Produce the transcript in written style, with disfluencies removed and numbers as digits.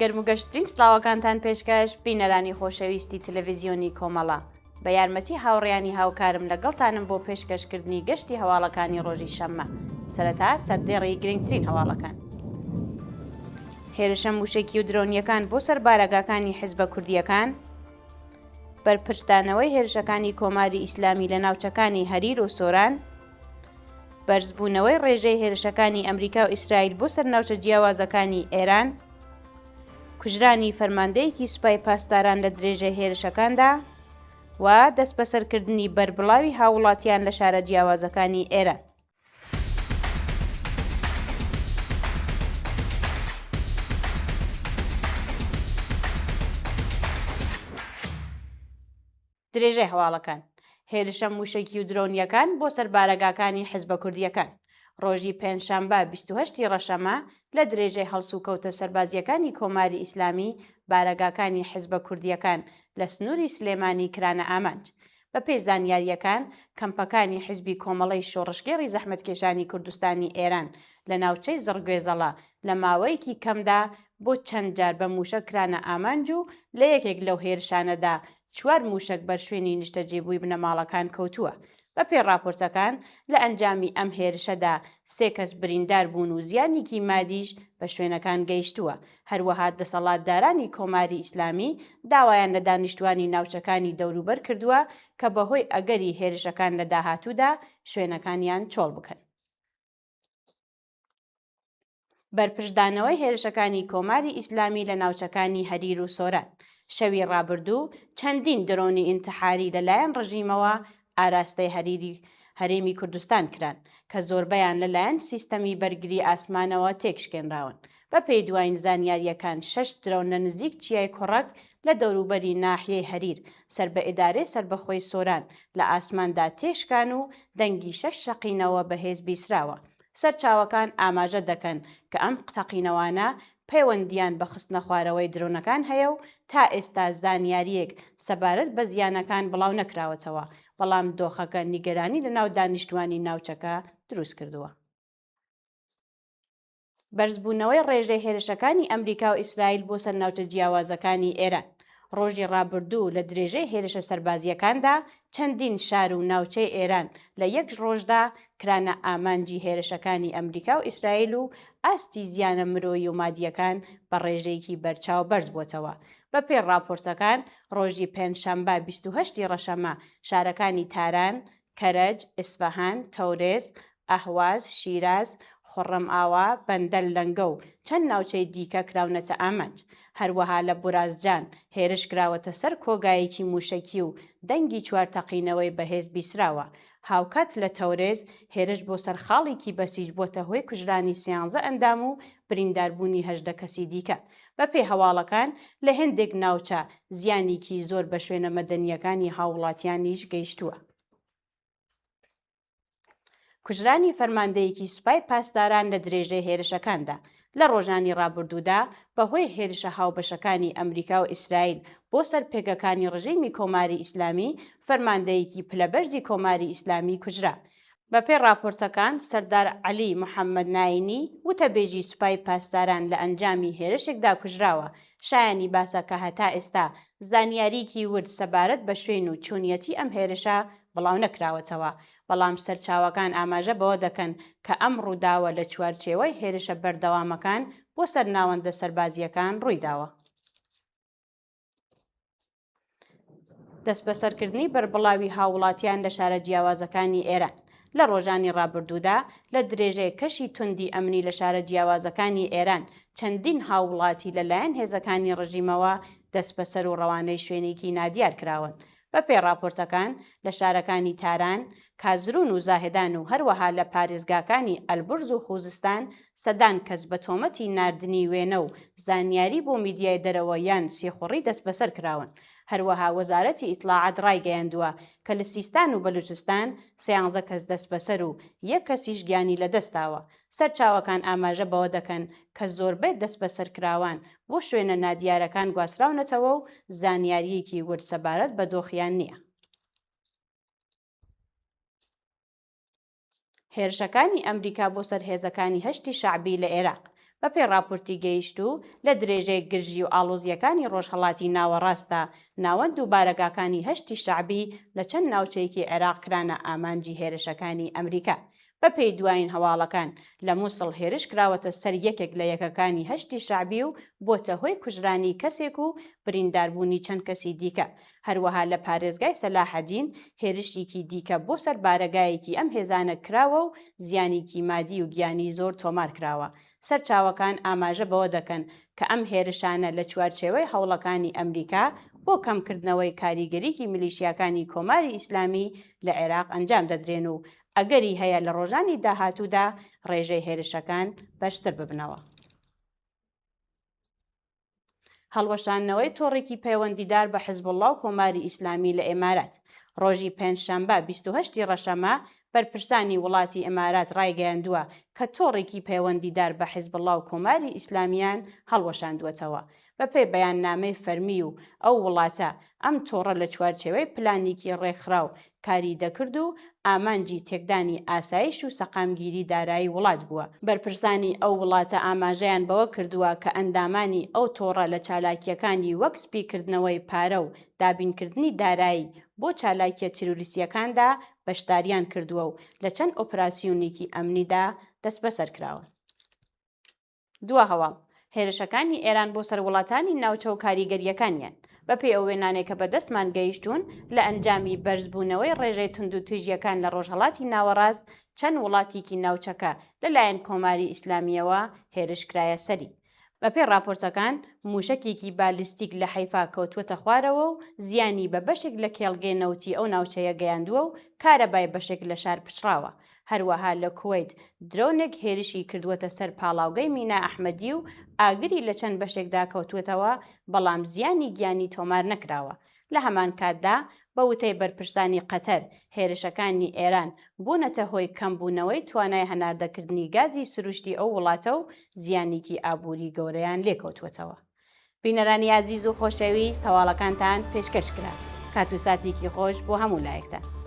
گەرم و گەشترین سڵاوەکانتان پێشکەش بینەرانی خۆشەویستی تەلەڤیزیۆنی کۆمەڵە بە یارمەتی هاوڕێیانی هاوکارم لەگەڵتانم بۆ پێشکەشکردنی گەشتی هەواڵەکانی ڕۆژی شەممە سەرەتا سەردێڕی گرنگترین هەواڵەکان. هێرشە موشەکی و درۆنیەکان بۆ سەر بارەگاکانی حزبە کوردیەکان، بەرپرچدانەوەی هێرشەکانی کۆماری ئیسلامی لە ناوچەکانی هەریر و سۆران، بەرزبوونەوەی ڕێژەی هێرشەکانی ئەمریکا و ئیسرائیل بۆ سەر ناوچە جیاوازەکانی ئێران، کوژرانی فەرماندەیەکی سوپای پاسداران لە درێژەی هێرشەکاندا و دەستبەسەرکردنی بەربڵاوی هاووڵاتیان لە شارە جیاوازەکانی ئێران. درێژەی هەواڵەکان، هێرشە مووشەکی و درۆنییەکان بۆ سەر بارەگاکانی حزبە کوردییەکان ڕۆژی پێنجشەنبە 28 ی ڕەشەمە لە درێژەی هەڵسوکەوتە سەربازییەکانی کۆماری ئیسلامی بارەگاکانی حزبە کوردییەکان لە سنووری سلێمانی کرانە ئامانج. بەپێی زانیارییەکان کەمپەکانی حزبی کۆمەڵەی شۆڕشگێڕی زەحمەتکێشانی کوردستانی ئێران لە ناوچەی زڕگوێزەڵە لە ماوەیەکی کەمدا بۆ چەند جار بە مووشەک کرانە ئامانج و لە یەکێک لەو هێرشانەدا چوار مووشەک بەر شوێنی نیشتەجێبووی بنەماڵەکان کەوتووە. بەپێی ڕاپۆرتەکان، لە ئەنجامی ئەم هێرشەدا سێ کەس بریندار بوون و زیانێکی مادیش بە شوێنەکان گەیشتووە. هەروەها دەسەڵاتدارانی کۆماری ئیسلامی داوایان لە دانیشتوانی ناوچەکانی دەوروبەر کردووە کە بەهۆی ئەگەری هێرشەکان لە داهاتوودا شوێنەکانیان چۆڵ بکەن. بەرپرچدانەوەی هێرشەکانی کۆماری ئیسلامی لە ناوچەکانی هەریر و سۆران، شەوی ڕابردوو چەندین درۆنی ئینتحاری لەلایەن ڕژیمەوە ئاراستەی هەریری هەرێمی کوردستان کران، کە زۆربەیان لەلایەن سیستەمی بەرگری ئاسمانەوە تێکشکێنراون. بەپێی دواین زانیارییەکان شەش درۆن لە نزیک چیای کۆڕەک لە دەوروبەری ناحیەی هەریر سەر بە ئیدارەی سەربەخۆی سۆران لە ئاسماندا تێکشکان و دەنگی شەش تەقینەوە بەهێز بیسراوە. سەرچاوەکان ئاماژە دەکەن کە ئەم تەقینەوانە پەیوەندییان بە خستنەخوارەوەی درۆنەکان هەیە و تا ئێستا زانیارییەک سەبارەت بە زیانەکان بڵاونەکراوەتەوە، بەڵام دۆخەکە نیگەرانی لەناو دانیشتوانی ناوچەکە دروستکردووە. بەرزبوونەوەی ڕێژەی هێرشەکانی ئەمریکا و ئیسرائیل بۆ سەر ناوچە جیاوازەکانی ئێران ڕۆژی ڕابردوو لە درێژەی هێرشە سەربازییەکاندا چەندین شار و ناوچەی ئێران لە یەک ڕۆژدا کرانە ئامانجی هێرشەکانی ئەمریکا و ئیسرائیل و ئاستی زیانە مرۆیی و مادییەکان بە ڕێژەیەکی بەرچاو بەرزبووەتەوە. بەپێی ڕاپۆرتەکان ڕۆژی پێنجشەنبە 28 ی ڕەشەمە شارەکانی تاران، کەرەج، ئیسفەهان، تەورێز، ئەهواز، شیراز، خوڕەم ئاوا، بەندەر لەنگە و چەند ناوچەی دیکە کراونەتە ئامانج. هەروەها لە بورازجان هێرش کراوەتە سەر کۆگایەکی مووشەکی و دەنگی چوار تەقینەوەی بەهێز بیسراوە. هاوکات لە تەورێز هێرش بۆ سەر خاڵێکی بەسیج بۆتە هۆی کوژرانی سیانزە ئەندام و برینداربوونی 18 کەسی دیکە. بەپێی هەواڵەکان لە هێندێک ناوچە زیانێکی زۆر بە شوێنە مەدەنییەکانی هاووڵاتیانیش گەیشتووە. کوژرانی فەرماندەیەکی سوپای پاسداران لە درێژەی هێرشەکاندا لە ڕۆژانی ڕابردوودا بەهۆی هێرشە هاوبەشەکانی ئەمریکا و ئیسرائیل بۆ سەر پێگەکانی ڕژیمی کۆماری ئیسلامی، فەرماندەیەکی پلەبەرزی کۆماری ئیسلامی کوژرا. بەپێی ڕاپۆرتەکان، سەردار عەلی محەممەد نایینی، وتەبێژی سوپای پاسداران لە ئەنجامی هێرشێکدا کوژراوە. شایانی باسە کە هەتا ئێستا زانیاریی ورد سەبارەت بە شوێن و چۆنیەتی ئەم هێرشە بڵاو نەکراوەتەوە، بەڵام سەرچاوەکان ئاماژە بەوە دەکەن کە ئەم ڕووداوە لە چوارچێوەی هێرشە بەردەوامەکان بۆ سەر ناوەندە سەربازییەکان ڕوویداوە. دەستبەسەرکردنی بەربڵاوی هاووڵاتیان لە شارە جیاوازەکانی ئێران لە ڕۆژانی ڕابردوودا لە درێژەی کەشی توندی ئەمنی لە شارە جیاوازەکانی ئێران چەندین هاووڵاتی لە لایەن هێزەکانی ڕژیمەوە دەستبەسەر و ڕەوانەی شوێنێکی نادیار کراون. بەپێی ڕاپۆرتەکان، لە شارەکانی تاران، کازرون و زاهدان و هەروەها لە پارێزگاکانی ئەلبورز و خوزستان سەدان کەس بە تۆمەتی ناردنی وێنە و زانیاری بۆ میدیای دەرەوە یان سیخوڕی دەستبەسەر کراون. هەروەها وەزارەتی ئیتڵاعات ڕایگەیاندووە کە لە سیستان و بەلوچستان سیانزە کەس دەستبەسەر و یەک کەسیش گیانی لەدەستداوە. سەرچاوەکان ئاماژە بەوە دەکەن کە زۆربەی دەستبەسەرکراوان بۆ شوێنە نادیارەکان گواستراونەتەوە و زانیارییەکی ورد سەبارەت بە دۆخیان نییە. هێرشەکانی ئەمریکا بۆ سەر هێزەکانی هەشتی شەعبی لە ئێراق. بەپێی ڕاپۆرتی گەیشتوو، لە درێژەی گرژی و ئاڵۆزییەکانی ڕۆژهەڵاتی ناوەڕاستدا، ناوەند و بارەگاکانی هەشتی شەعبی لە چەند ناوچەیەکی عێراق کرانە ئامانجی هێرشەکانی ئەمریکا. بەپێی دوایین هەواڵەکان، لە موسڵ هێرش کراوەتە سەر یەکێک لە یەکەکانی هەشتی شەعبی و بۆتە هۆی کوژرانی کەسێک و برینداربوونی چەند کەسی دیکە. هەروەها لە پارێزگای سەلاحەدین هێرشیکی دیکە بۆ سەر بارەگایەکی ئەم هێزانە کراوە و زیانیکی مادی و گیانی زۆر تۆمار کراوە. سەرچاوەکان ئاماژە بەوە دەکەن کە ئەم هێرشانە لە چوارچێوەی هەوڵەکانی ئەمریکا بۆ کەمکردنەوەی کاریگەریی میلیشیاکانی کۆماری ئیسلامی لە عێراق ئەنجام دەدرێن و ئەگەری هەیە لە ڕۆژانی داهاتوودا ڕێژەی هێرشەکان بەرزتر ببنەوە. هەڵوەشاندنەوەی تۆڕێکی پەیوەندیدار بە حزبوڵڵا و کۆماری ئیسلامی لە ئیمارات. ڕۆژی پێنجشەمبە 28 ی ڕەشەمە، بەرپرسانی وڵاتی ئیمارات ڕایگەیاندووە کە تۆڕێکی پەیوەندیدار بە حزبوڵڵا و کۆماری ئیسلامییان هەڵوەشاندووەتەوە. بەپێی بەیاننامەی فەرمی و ئەو وڵاتە، ئەم تۆڕە لە چوارچێوەی پلانێکی ڕێکخراو کاری دەکرد و ئامانجی تێکدانی ئاسایش و سەقامگیری دارایی وڵات بووە. بەرپرسانی ئەو وڵاتە ئاماژەیان بەوە کردووە کە ئەندامانی ئەو تۆڕە لە چالاکییەکانی وەک سپیکردنەوەی پارە و دابینکردنی دارایی بۆ چالاکییە تیرۆریستییەکاندا بەشدارییان کردووە و لە چەند ئۆپراسیۆنێکی ئەمنیدا دەستبەسەرکراون. دوا هەواڵ، هێرشەکانی ئێران بۆ سەر وڵاتانی ناوچە و کاریگەرییەکانیان، بەپێی ئەو وێنانەی کە بەدەستمان گەیشتوون، لە ئەنجامی بەرزبوونەوەی ڕێژەی توندوتیژییەکان لە ڕۆژهەڵاتی ناوەڕاست، چەند وڵاتیکی ناوچەکە لەلایەن کۆماری ئیسلامییەوە هێرش کرایە سەری. بەپێی ڕاپۆرتەکان، مووشەکێکی بالیستیک لە حەیفا کەوتووەتە خوارەوە و زیانی بە بەشێک لە کێڵگەی نەوتی ئەو ناوچەیە گەیاندووە و کارەبای بەشێک لە شار پچڕاوە. هەروەها لە کوەیت درۆنێک هێرشی کردووەتە سەر پاڵاوگەی مینا ئەحمەدی و ئاگری لە چەند بەشێکدا کەوتووەتەوە، بەڵام زیانی گیانی تۆمار نەکراوە. لە هەمان کاتدا بە وتەی بەرپرسانی قەتەر، هێرشەکانی ئێران بوونەتە هۆی کەمبوونەوەی توانای هەناردەکردنی گازی سروشتی ئەو وڵاتە و زیانێکی ئابووری گەورەیان لێکەوتووەتەوە. بینەرانی ئازیز و خۆشەویست هەواڵەکانتان پێشکەش کرا. کات و ساتێکی خۆش بۆ هەموو لایەکتان.